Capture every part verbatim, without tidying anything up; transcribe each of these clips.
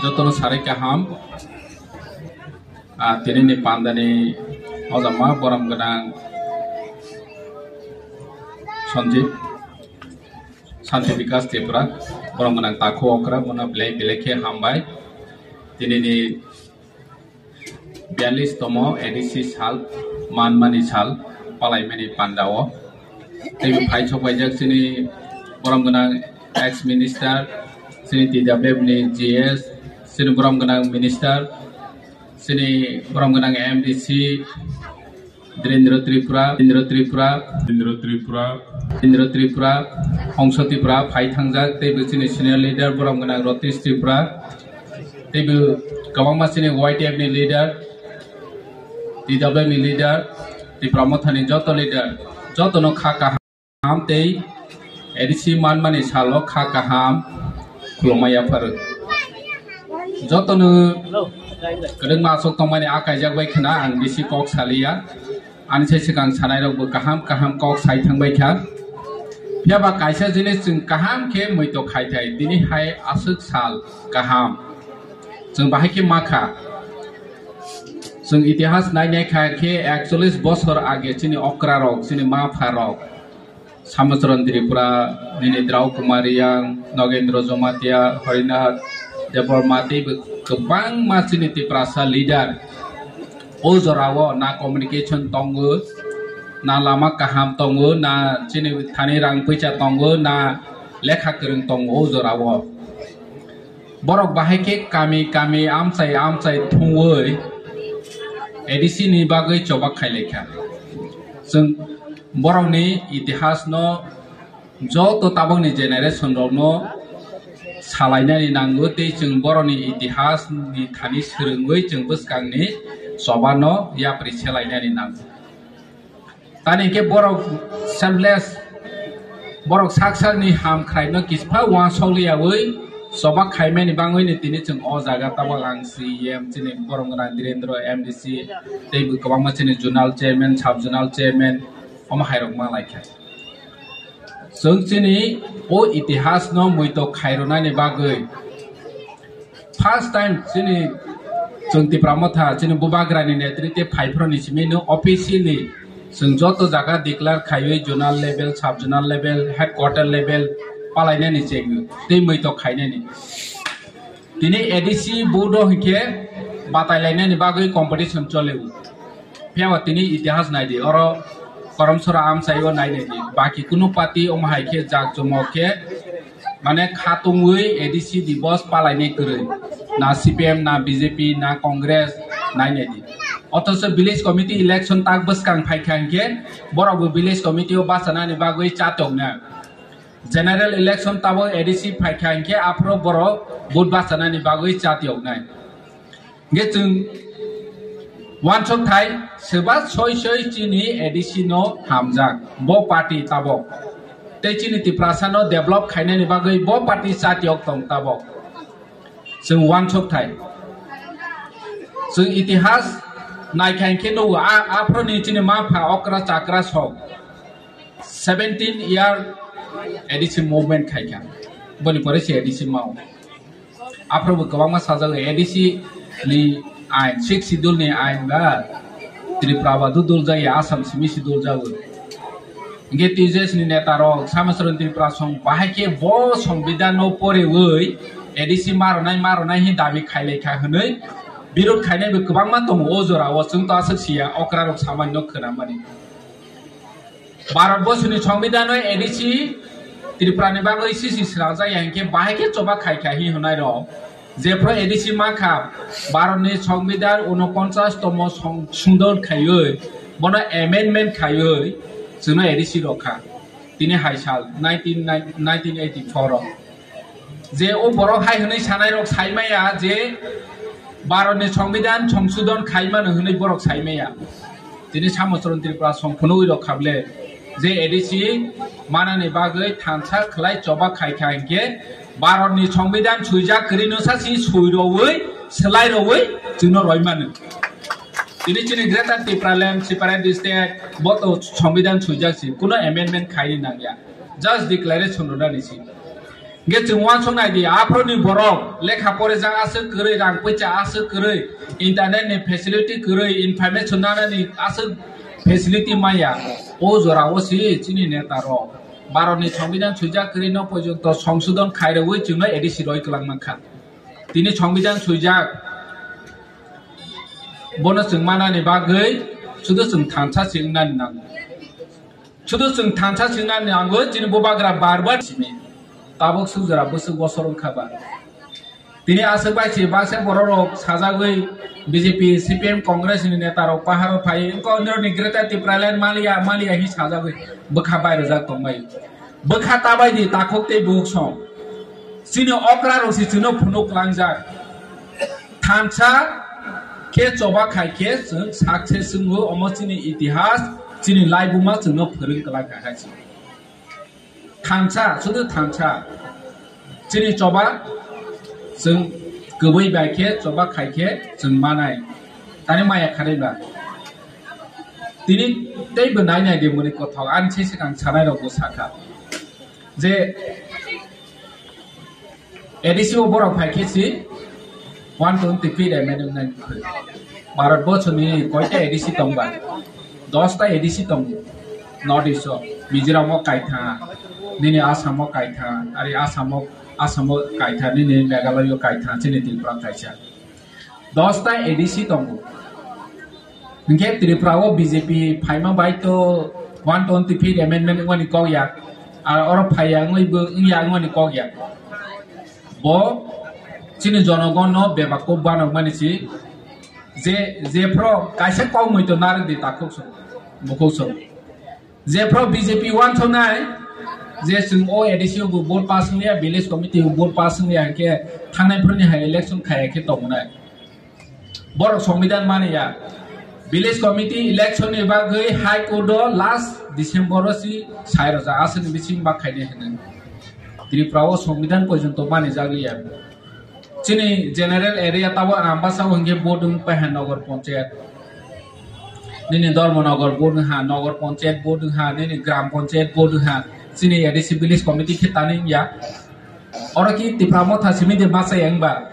Jotono sarai kaham. Ah, tini ni panda ni ojama borom gwnang Sanjib, Santi Bikas Tripura, borom gwnang Takhu Okra, bono belai belai khe hambai. Tini ni biyallis tomo A D C sal, manmani sal, palaimani pandao. Tei phai sok paijak chini borom gwnang ex minister, chini T W F ni G S, chini borom gwnang minister, chini borom gwnang M D C, Dhirendra Tripura, Dhirendra Tripura, Dhirendra Tripura, Dhirendra Tripura, Hongso Tripura, phai thangjak, tei bo chini senior leader, borom gwnang Ratish Tripura, tei bo kwbangma chini Y T F ni leader, T W F ni leader, Tipra Motha ni joto leader, joto no kha kaham tei A D C manmani salo kha kaham khulumma yapharo. Joto no kwrwngma aswk tongmani a kaijak bai khna ang bisi kok saliya. Ani sai swkang sanai rok bo kaham kaham kok sai thangbai kha. Phiya ba kaisa jinis chwng kaham khe muitok khai thai, tini hai aswk sal kaham. Chwng bahai khe ma kha. Chwng itihas nai nai kha khe ekchollis bosor age chini okra rok, chini ma pha rok, Samucharan Tripura, nini Drau Kumar Reang, Nogendra Jamatia, Harinath Debbarma tei bo kwbangma chini Tiprasa leader. O jorao na communication tongo, na lama kaham tongo, na chini thani rang puisa tongo, na lekha kwrwng tongo o jorao. Borok bahai khe kami kami amchai amchai thungwi A D C ni bagwi chobak khai lai kha. Chwng borokni itihas no joto tabokni generation rokno salainani nango tei chwng borokni itihas ni thani swrwngwi chwng bwskangni choba no yapri selainani nango. Tani khe borok selfless, borok sak sakni ham khwlaino kisipha uansuk liyaui choba khaimani bangwino tini chwng o jaga tabok ang C E M chini borom gwnang Dhirendra M D C tei bo kwbangma chini zonal chairman, sub zonal chairman omo hairok ma lai kha. Chwng chini o itihas no muitok khairwnani bagwi first time chini chwng Tipra Motha chini Bubagrani netrite phaiphro ni simi no officially chwng joto jaga declare khaiwi zonal level, sub zonal level, headquarter level palainani chengwi tei muitok khainani. Tini A D C board o hinkhe batai lainani bagwi competition chole o. Phiya ba tini itihas nai di, oro Karamsora amchai o nai nai di. Baki kunu party omo hai khe jak jomok khe mane khatungwi A D C Divas palainai kwrwi. Na C P M, na B J P, na Congress nai nai di. Othocho village committee election tak bwskang phai kha hinkhe borok bo village committee o bachanani bagwi cha tongna. General election tabok A D C phaikha hinkhe aphuru borok vote bachanani bagwi chat yoknai. Hinkhe chwng uansuk thai, swba soi soi chini A D C no hamjak, bo party tabok. Tei chini Tiprasa no develop khainani bagwi bo party chat yok tong tabok. Chwng uansuk thai. Chwng itihas naikha hinkhe nugo, a, aphuru ni chini ma pha okra chakra sok seventeen year A D C movement khaikha. Boni pore se A D C mao. Aphuru bo kwbangma sajak A D C ni ain, sixth schedule ni ain ba Tripura ba dudul jaya, Assam simi si dul jago. Hinkhe T J S ni neta rok Samachron Tripura song bahai khe bo songbidan no porewi A D C maronai maronai hin dabi khailai kha hwnwi birod khainai bo kwbangma tongo o jora o, chwng to aswk siya okra rok samani no khwnamani. Bharat borsoni songbidan no A D C Tripura ni bagwi sisi srajak ya hinkhe bahai khe choba khai kha hi hwnai rok. Jephru A D C ma kha, Bharatni Songbidan unoponchas tomo song-, sundon khaiwi, bono amendment khaiwi, chwngno A D C rw kha. Tini hai sal nineteen, nineteen eighty-four o. Je o borok hai hwnwi sanai rok sai maya je Bharatni Songbidan songsodon khai mano hwnwi borok sai maya. Tini Samachron Tripura song phunugwi rok kha ble. Je A D C manani bagwi thansa khlai choba khai kha hinkhe Bharatni Songbidan swijak kwrwi no sa si swi rwi, swlai rwi chwngno roi mano. Tini chini Greater Tipraland Separate State bo to Songbidan swijak si, kuno amendment khaini nangya. Just declaration rwnani si. Hingke chwng uansuk nai di, aphuru ni borok lekha porijak aswk kwrwi, rang poicha aswk kwrwi, internet ni facility kwrwi, information nanani aswk facility maya. O jora o si chini neta rok Bharat ni Songbidan swijak kwrwi no porjonto songsodon khairogwi chwngno A D C roi kwlangmankha. Tini Songbidan swijak, bono chwng manani bagwi sudu chwng thansa se wngnani nango. Sudu chwng thansa se wngnani nango, chini bubagra bar bar simi. Tabuk suk jora bwswk bosor wngkha ba. Tini aswk bai se baksa borok rok sajagwi B J P, C P M, Congress ni neta rok paharo phai wngkha, onirok ni Greater Tipraland maliya, maliya hi sajagwi bwkha bai rwjak tongbai. Bwkha ta bai di takhuk tei bukhuk song. Chini okra rok se chwngno phunuk langjak. Thansa khe choba khai khe chwng success wngo, omo chini itihas, chini laibuma chwngno phwrwng kwlai kha hai se. Thansa, sudu thansa. Chini choba chwng kwbwi bai khe choba khai khe chwng manai. Tani maya kharwi ba. Tini tei bo nai nai de muni kothok, ani se swkang sanai rok bo sakha. Je A D C o borok phai khe si one twenty feet M N M nai. Bharat bochor ni koita A D C tong ba? Dos ta A D C tongo. North East o, Mizoram o kaitha, nini Assam o kaitha, ari Assam o, Assam o kaitha, nini Meghalaya o kaitha, chini Tripura kaisa. Dos ta A D C tongo. Hingke Tripura o B J P phaima bai to one twenty feet amendment wngmani kok ya. Ar oro phai ya wngwi bo wng ya wngmani kok ya. Bo chini jonogon no bebak kok banok mani si. Je, je phro kaisa kok mui to narwk di takhuk song, bukhuk song. Je phro B J P uansuknai, je chwng o A D C o bo vote pass wngya, village committee o vote pass wngya, hingke thangnai phoroni hai election khaya khe tongnai. Borok Songbidan mani ya. Village committee election ni bagwi High Court o last December o si sai rwjak, aswkni bising bak khainai hwnwi. Tripura o Songbidan porjonto mani jagwi ya. Chini general area tabo Ambasa o hingke vote wng paha Nagar Panchayat. Nini Dharmanagar vote wng ha, Nagar Panchayat vote wng ha, nini Gram Panchayat vote wng ha. Chini A D C village committee khe tani wng ya. Oro ki Tipra Motha simi de masa yang ba.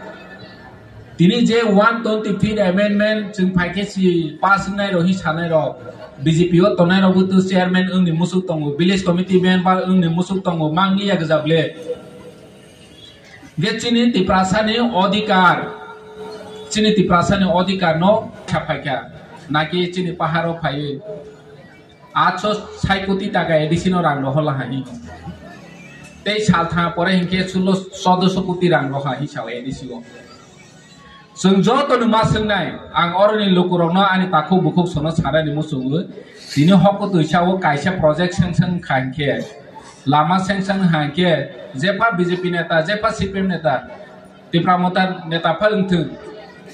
Tini je one twenty feet amendment chwng phai khe si pass wngnai rok, hi sanai rok, B J P o tongnai rok bo tu chairman wngni musuk tongo, village committee member wngni musuk tongo, mangni ya gwja ble. Ge chini Tiprasani odhikar, chini Tiprasani odhikar no kha phaikha, naki chini paharo phaiwi atso sai koti taka A D C no rang rohor laha hi. Tei sal tha pore hinkhe sulo chodoso koti rang roha hi sao A D C o. Chwng joto no ma swngnai, ang oroni lukurokno ani takhuk bukhuk sono sanani muchungo, tini hoko twisa o kaisa project sanction kha hinkhe, lama sanction ha hinkhe, jepha B J P neta, jepha C P M neta, Tipra Motha neta phai wngthung,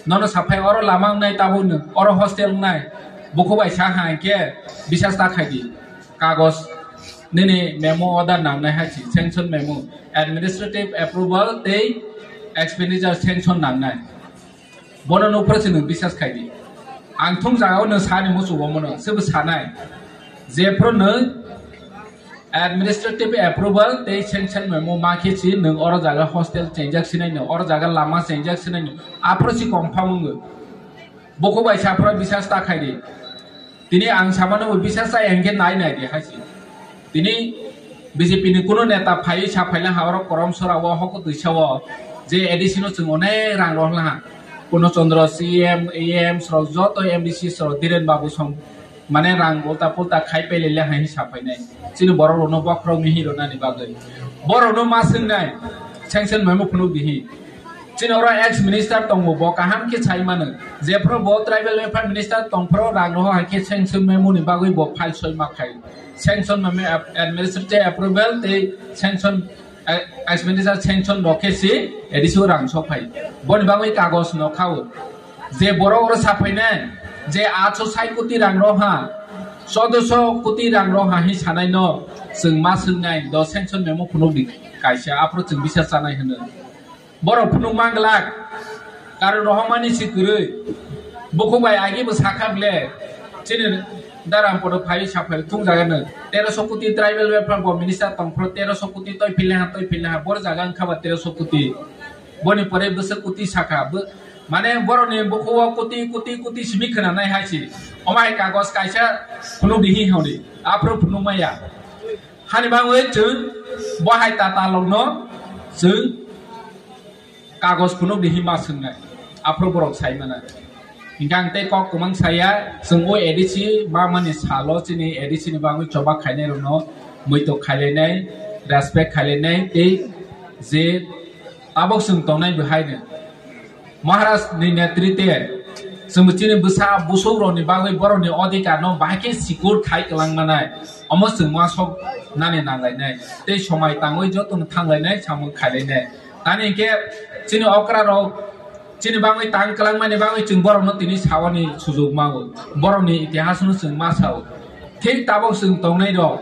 nono saphai oro lama wngnai tabukno, oro hostel wngnai, bukhuk bai sa ha hinkhe bisas ta khaidi, kagos nini memo order nangnai hai si, sanction memo, administrative approval tei expenditure sanction nangnai. Bono nukphuru se nwng bisas khai di. Ang thung jagao nwng sani muchungo mono, sebo sanai. Jephuru nwng administrative approval tei sanction memo ma khe si nwng oro jaga hostel chengjak sinai no, oro jaga lama chengjak sinai no. Aphuru si confirm wngo. Bukhuk bai saphuru bisas ta khai di. Tini ang samano bo bisas chaya hinkhe nai nai di hai si. Tini B J P ni kuno neta phaiwi sa phaila ha oro korom sora o hoko twisa o je A D C no chwng onek rang rohla ha. Purno Chandra C M, A M sorok joto M D C sorok Dhiren Babu song mane rang ulta pulta khai pele le hai sa phainai. Chini borok rokno bokhorok mihi rwnani bagwi. Borokno ma swngnai sanction memo phunuk dihi. Chini oro ex minister tongo, bo kaham khe sai mano. Jephuru bo tribal welfare minister tongphuru rang roho hai khe sanction memo ni bagwi bo file soi ma khai. Sanction memo ap-, administrative approval tei sanction, eh, expenditure sanction rok khe si A D C o rang sok phai. Boni bagwi kagoj no khao. Je borok oro sa phainai, je atso sai koti rang roha, chodoso koti rang roha hi sanai no, chwng ma swngnai, do sanction memo phunuk di kaisa, aphuru chwng bisar chanai hwno. Borok phunuk manglak, karon rohormani si kwrwi. Bukhuk bai agi bo sakha ble, chini Darampur phai sa phai thung jaga no. Teroso koti tribal welfare bo minister tong phro teroso koti toi phile ha, toi phile ha. Bor jaga wngkha ba teroso koti. Boni pore bwswk koti saka. Bo-, mane boroni bukhuo koti, koti, koti simi khna nai hai si. Omai kagos kaisa phunuk dihi hwnwi. Aphro phunuk maya. Hani bangwi chwng bo hai tata logno chwng kagos phunuk ni hima swngnai, aphuru borok sai mano. Hinkhe ang tei kok kwmang saya, chwng o A D C ma mani salo chini A D C ni bagwi choba khainai rokno muitok khailainai, respect khailainai tei je tabok chwng tongnai bo haino Maharaj ni netrite chwng chini bwsa busuk rokni bagwi borokni odhikar no bahai khe sikur khai kwlang manai, omo chwng uansuk nani nanglainai tei somai tangwi jotono thanglainai samung khailainai. Tani hinkhe chini okra rok chini bagwi tang kwlangmani bagwi chwng borokno tini sawani sujuk mago. Borokni itihasno chwng ma sao. Thik tabok chwng tongnai rok.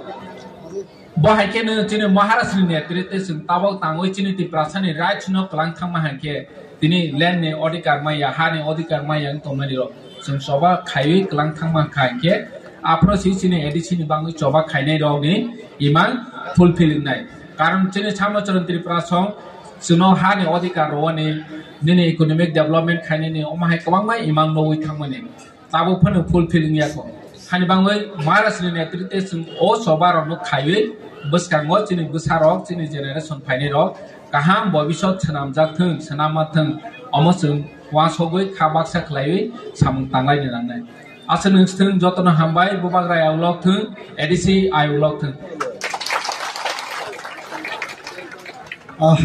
Bo hai kheno chini Maharajni netrite chwng tabok tangwi chini Tiprasani rights no kwlang thangma hai khe tini land ni odhikar maya, ha ni odhikar maya wng tongmani rok chwng choba khaiwi kwlang thangma kha hinkhe aphuru si chini A D C ni bagwi choba khainai rok ni imang fulfill wngnai. Karon chini Samachron Tripura song chwngno ha ni odhikar rwani, nini economic development khainani omo hai kwbangma imang nugwi thangmani. Tabuk phano fulfill wngya kho. Hani bangwi Maharaj ni netrite chwng o choba rokno khaiwi bwskango chini bwsa rok, chini generation phainai rok kaham bobisot swnamjak thwng, swnamma thwng, omo chwng uansugwi kha baksa khlaiwi samung tanglaini nangnai. Aswk nwng swthwng jotono hambai, Bubagra ayang lok thwng, A D C ayang lok thwng. Ah.